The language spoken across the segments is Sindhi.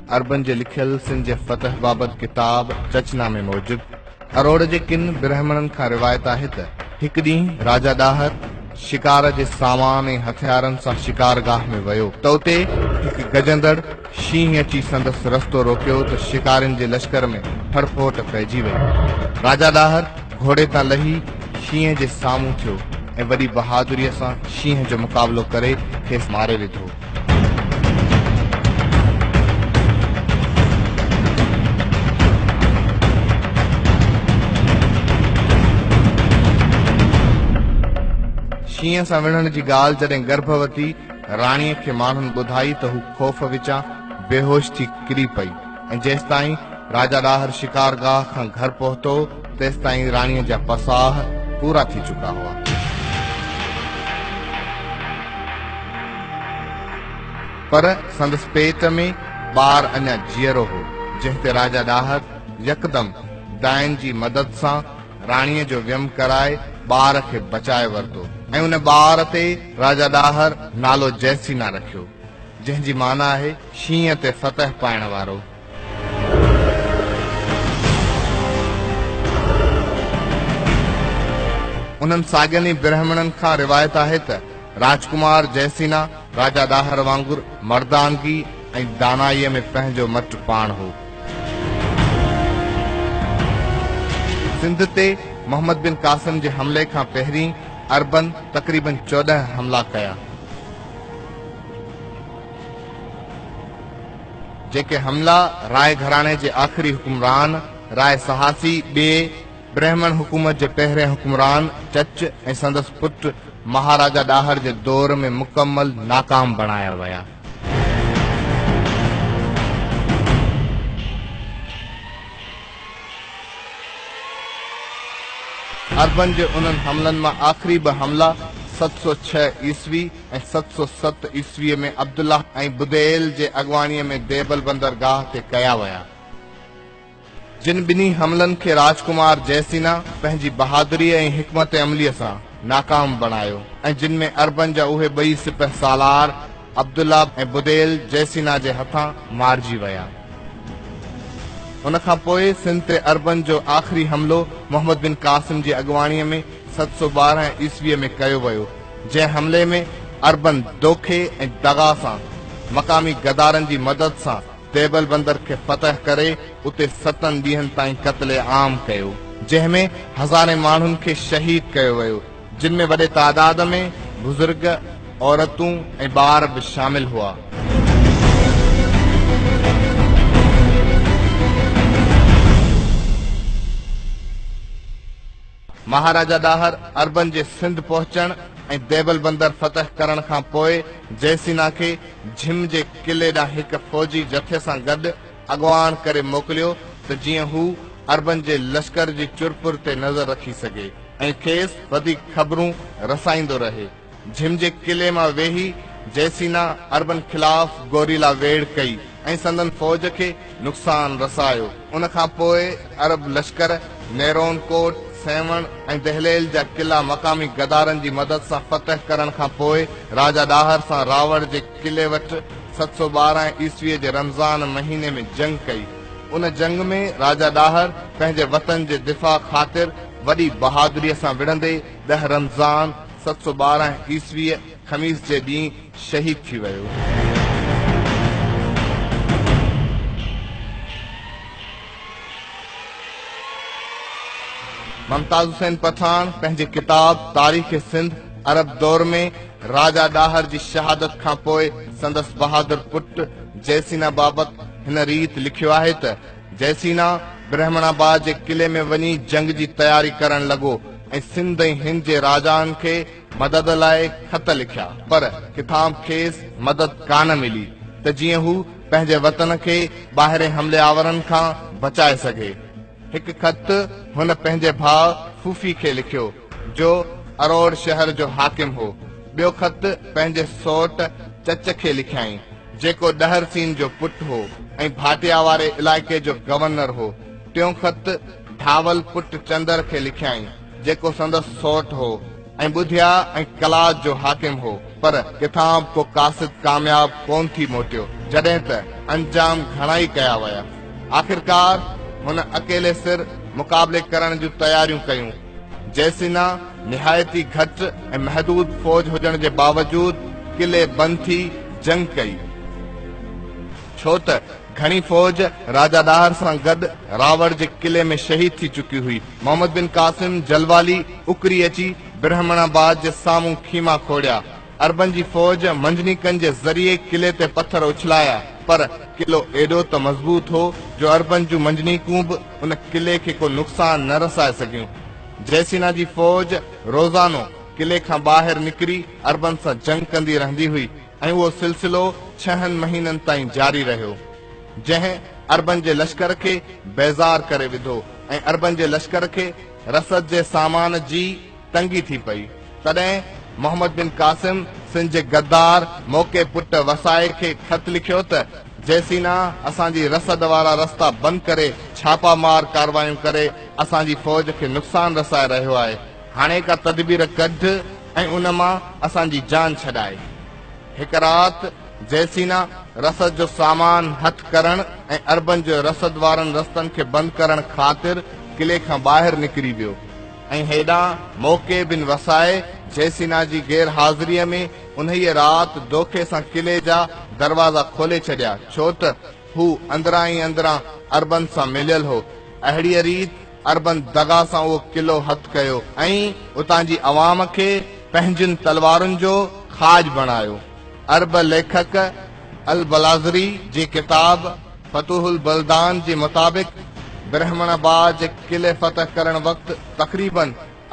عربن جي لکيل سنڌ جي فتح بابت ڪتاب چچنامي موجب، اروڙ جي ڪن برهمڻن کان روايت آهي ته هڪ ڏينهن راجا ڏاهر شڪار جي سامان ۽ هٿيارن سان شڪارگاهه ۾ ويو ته اتي هڪ گجندڙ شينهن اچي سندس رستو روڪيو ته شڪارين جي لشڪر ۾ ڦڙڦوٽ پئجي وئي. راجا ڏاهر گهوڙي تان لهي شينهن جي سامهون ٿيو ۽ وڏي بهادريء سان شينهن جو مقابلو ڪري کيس ماري وڌو. شينهن سان وڙهڻ جي ڳالهه جڏهن گرڀوتي راڻيء کي ماڻهن ٻڌائي ته هو خوف وچان بيهوش ٿي ڪري پئي ۽ جيستائين راجا ڏاهر شڪارگاهه کان گهر پهتو، تيستائين راڻيء جا پساهه پورا ٿي چڪا هئا. پر سندس پيٽ ۾ ٻار اڃا جيئرو هو، جنهن تي راجا ڏاهر يڪدم داين جي مدد سان راڻيء جو ويم ڪرائي ٻار کي بچائي ورتو ۽ ان ٻار تي راجا ڏاهر نالو جئسينا رکيو، جنهن جي معنيٰ آهي شينهن تي فتح پائڻ وارو. انهن ساڳين ئي برهمڻن کان روايت آهي ته راجڪمار جئسينا راجا ڏاهر وانگر مردانگي ۽ دانائيء ۾ پنهنجو مٽ پاڻ هو. سنڌ تي محمد بن قاسم جي حملي کان پهرين عربن تقريباً 14 حملا ڪيا. جيڪي حملا راء گهراڻي جي آخري حڪمران راء سهاسي ٻئي، برهمڻ حڪومت جي پهرين حڪمران چچ ۽ سندس پٽ مهاراجا ڏاهر جي دور ۾ مڪمل ناڪام بڻايا ويا. عربن جي انهن حملن مان آخري ٻه حملا 706 عيسوي ۽ 707 عيسويء ۾ عبدالله ۽ بديل جي اڳواڻيء ۾ ديبل بندرگاهه تي ڪيا ويا. جن ٻنهي حملن کي راجڪمار جئسينا پنهنجي بهادريء ۽ حڪمت عمليء سان ناڪام بڻايو ۽ جن ۾ عربن جا اهي ٻئي سپهه سالار عبدالله ۽ بديل جئسينا جي هٿان مارجي ويا. ان کان پوء سنڌ تي عربن جو آخري حملو محمد بن قاسم جي اڳواڻيء ۾ 712 عيسويء ۾ ڪيو ويو، جنهن حملي ۾ عربن دوکي ۽ دغا سان مقامي غدارن جي مدد سان ديبل بندر کي فتح ڪري اتي ستن ڏينهن تائين قتل عام ڪيو، جنهن ۾ هزارين ماڻهن کي شهيد ڪيو ويو، جن ۾ وڏي تعداد ۾ بزرگ، عورتون ۽ ٻار به شامل هئا. مهاراجا ڏاهر عربن جي سنڌ پهچڻ ۽ ديبل بندر فتح ڪرڻ کان پوء جئسينا کي جھم جي قلعي ڏانهن هڪ فوجي جٿي سان گڏ اڳواڻ ڪري موڪليو ته جيئن هو عربن جي لشڪر جي چرپر تي نظر رکي سگهي ۽ کيس وڌيڪ خبرون رسائيندو رهي. جھم جي قلعي مان ويهي جئسينا عربن خلاف گوريلا ويڙهه ڪئي ۽ سندن فوج کي نقصان رسايو. ان کان پوء عرب لشڪر نيرون ڪوٽ، سيوهڻ ۽ دهليل جا قلعا مقامي غدارن جي مدد سان فتح ڪرڻ کان پوء راجا ڏاهر سان راوڙ جي قلعي وٽ 712 عيسويء جي رمضان مهيني ۾ جنگ ڪئي. ان جنگ ۾ راجا ڏاهر پنهنجي وطن جي دفاع خاطر وڏي بهادريء سان وڙهندي ڏهه رمضان 712 عيسويء خميس جي ڏينهن شهيد ٿي ويو. ممتاز حسين پٺاڻ پنهنجي ڪتاب تاريخ سنڌ عرب دور ۾ راجا ڏاهر جي شهادت کان پوء سندس بهادر پٽ جئسينا بابت هن ريت لکيو آهي ته، جئسينا برهمڻ آباد جي قلعي ۾ وڃي جنگ جي تياري ڪرڻ لڳو ۽ سنڌ ۽ هند جي راجائن کي مدد لاء خط لکيا، پر ڪٿان به کيس مدد ڪانه ملي ته جيئن هو پنهنجي وطن کي ٻاهرين حملي آورن کان بچائي سگهي. هڪ خط هن پنهنجي ڀاء ڦوڦي کي لکيو، جو اروڙ شهر جو حاڪم هو. ٻيو خط پنهنجي سئوٽ چچ کي لکيائين، جيڪو ڏهر سين جو پٽ هو ۽ ڀاٽيا واري علائقي جو گورنر هو. ٽيون خط ڍاول پٽ چندر کي لکيائين، جيڪو سندس سئوٽ هو. ۽ ٻڌيا ۽ قلات جو حاڪم هو، پر ڪٿان به ڪو قاصد ڪامياب ڪونه ٿي موٽيو، جڏهن ته انجام گهڻائي ڪيا ويا. آخرڪار هن اڪيلي سر مقابلي ڪرڻ جون تياريون ڪيون. جيسينا نهايت ئي گهٽ ۽ محدود فوج هجڻ جي باوجود قلعي بند ٿي جنگ ڪئي. ڇو ته گهڻي فوج راجا ڏاهر سان گڏ راوڙ جي قلعي ۾ شهيد ٿي چڪي هئي. محمد بن قاسم جلوالي اڪري اچي برهمڻ آباد جي سامهون خيما کوڙيا. عربن جي فوج منجنيقن جي ذريعي قلعي تي پٿر اڇلايا، پر قلعو ايڏو ته مضبوط هو جو عربن جون منجنيقون به ان قلعي کي ڪو نقصان نه رسائي سگهيون. جيسينا جي فوج روزانو قلعي کان ٻاهر نڪري عربن سان جنگ ڪندي رهندي هئي. ۽ اهو سلسلو ڇهن مهينن تائين جاري رهيو، جنهن عربن جي لشڪر کي بيزار ڪري وڌو ۽ عربن جي لشڪر کي رسد جي سامان جي تنگي ٿي پئي. تڏهن محمد بن قاسم سنڌ جي غدار موقعي پٽ وسائي کي خط لکيو ته، جيسينا اسان جي رسد وارا رستا بند ڪري ڇاپا مار ڪاروايون ڪري اسان جي فوج کي نقصان رسائي رهيو آهي، هاڻي ڪا تدبير ڪڍ ۽ ان مان اسان جي جان ڇڏائي. هڪ رات جيسينا رسد جو سامان هٿ ڪرڻ ۽ عربن جي رسد وارن رستن کي بند ڪرڻ خاطر قلعي کان ٻاهر نڪري ويو ۽ هيڏانهن موقعي بن وسائي جيسينا جي غير حاضريء ۾ انهيء رات دوکي سان قلعي جا دروازا کولي ڇڏيا، ڇو ته هو اندران ئي اندران عربن سان مليل هو. اهڙيء ريت عربن دغا سان اهو قلعو هٿ ڪيو ۽ اتان جي عوام کي پنهنجين تلوارن جو کاڄ بڻايو. عرب ليکڪ البلاذري جي ڪتاب فتوح البلدان جي مطابق برهمڻ آباد جي قلعي فتح ڪرڻ وقت تقريباً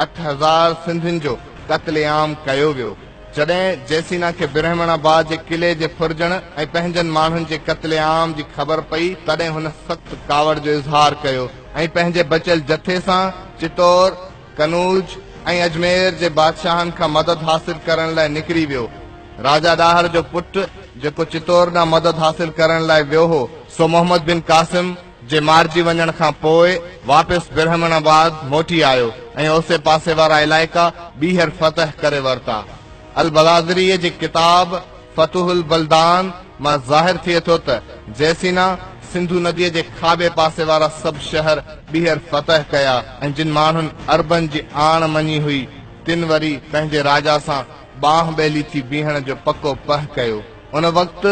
8000 سنڌين جو قتل عام ڪيو ويو. جڏهن جيسينا کي برهمڻ آباد جي قلعي جي ڦرجڻ ۽ پنهنجن ماڻهن جي قتل عام جي خبر پئي، تڏهن هن سخت ڪاوڙ جو اظهار ڪيو ۽ پنهنجي بچيل جٿي سان چتور، قنوج ۽ اجمير جي بادشاهن کان مدد حاصل ڪرڻ لاء نڪري ويو. راجا ڏاهر جو پٽ، جيڪو چتور ڏانهن مدد حاصل ڪرڻ لاء ويو هو، سو محمد بن قاسم، جي مارجي وڃڻ کان پوء واپس برهمڻ آباد موٽي آيو ۽ اوسي پاسي وارا علائقا ٻيهر فتح ڪري ورتا. البلاذريء جي ڪتاب فتوح البلدان مان ظاهر ٿئي ٿو ته جيسينا سنڌو نديء جي کاٻي پاسي وارا سڀ شهر ٻيهر فتح ڪيا ۽ جن ماڻهن عربن جي آڻ مڃي هئي تن وري پنهنجي راجا سان ٻانهن ٻيلي ٿي بيهڻ جو پڪو پهه ڪيو. ان وقت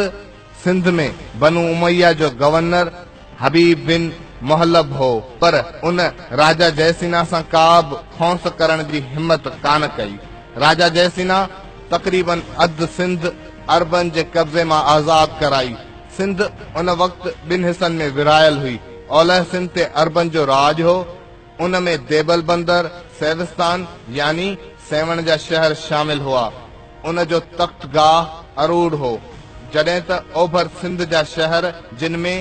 سنڌ ۾ بنو اميه جو گورنر حبيب بن مهلب هو، پر ان راجا جئسينا سان ڪا به کونس ڪرڻ جي همت ڪانه ڪئي. راجا جئسينا تقريباً اڌ سنڌ عربن جي قبضي مان آزاد ڪرائي. سنڌ ان وقت ٻن حصن ۾ ورهايل هئي. اولهه سنڌ تي عربن جو راڄ هو. ان ۾ ديبل بندر، سيوستان يعني سيوهڻ جا شهر شامل هئا. ان جو تخت گاهه اروڙ هو. جڏهن ته اوڀر سنڌ جا شهر جن ۾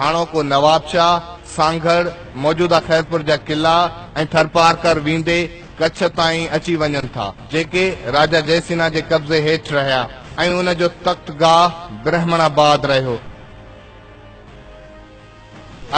هاڻوڪو نوابشاهه، سانگهڙ، موجوده خيرپور جا قلعا ۽ ٿرپارڪر ويندي ڪڇ تائين اچي وڃن ٿا، جيڪي راجا جئسينا جي قبضي هيٺ رهيا ۽ ان جو تخت گاهه برهمڻ آباد رهيو.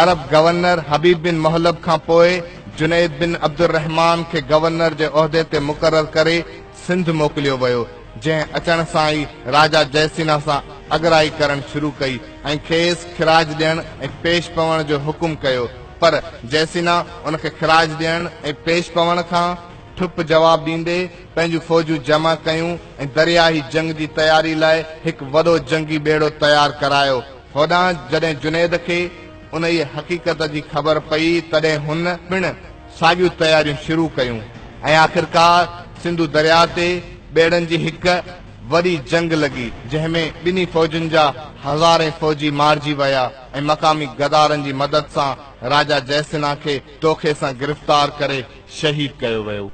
عرب گورنر حبيب بن مهلب کان پوء جنيد بن عبدالرحمان کي گورنر جي عهدي تي مقرر ڪري سنڌ موڪليو ويو، جنهن اچڻ سان ئي راجا جئسينا سان اڳرائي ڪرڻ شروع ڪئي ۽ کيس خراج ڏيڻ ۽ پيش پوڻ جو حڪم ڪيو، پر جئسينا ان کي خراج ڏيڻ ۽ پيش پوڻ کان ٺپ جواب ڏيندي پنهنجون فوجون جمع ڪيون ۽ درياهي جنگ جي تياري لاء هڪ وڏو جنگي ٻيڙو تيار ڪرايو. هوڏانهن جڏهن جنيد کي انهيء حقيقت جي خبر پئي، تڏهن هن پڻ ساڳيون تياريون شروع ڪيون ۽ آخرڪار سنڌو درياء تي ٻيڙن جي هڪ وڏي جنگ لڳي، جنهن ۾ ٻنهي فوجن جا هزارين فوجي مارجي ويا ۽ مقامي غدارن جي مدد سان راجا جئسينا کي دوکي سان گرفتار ڪري شهيد ڪيو ويو.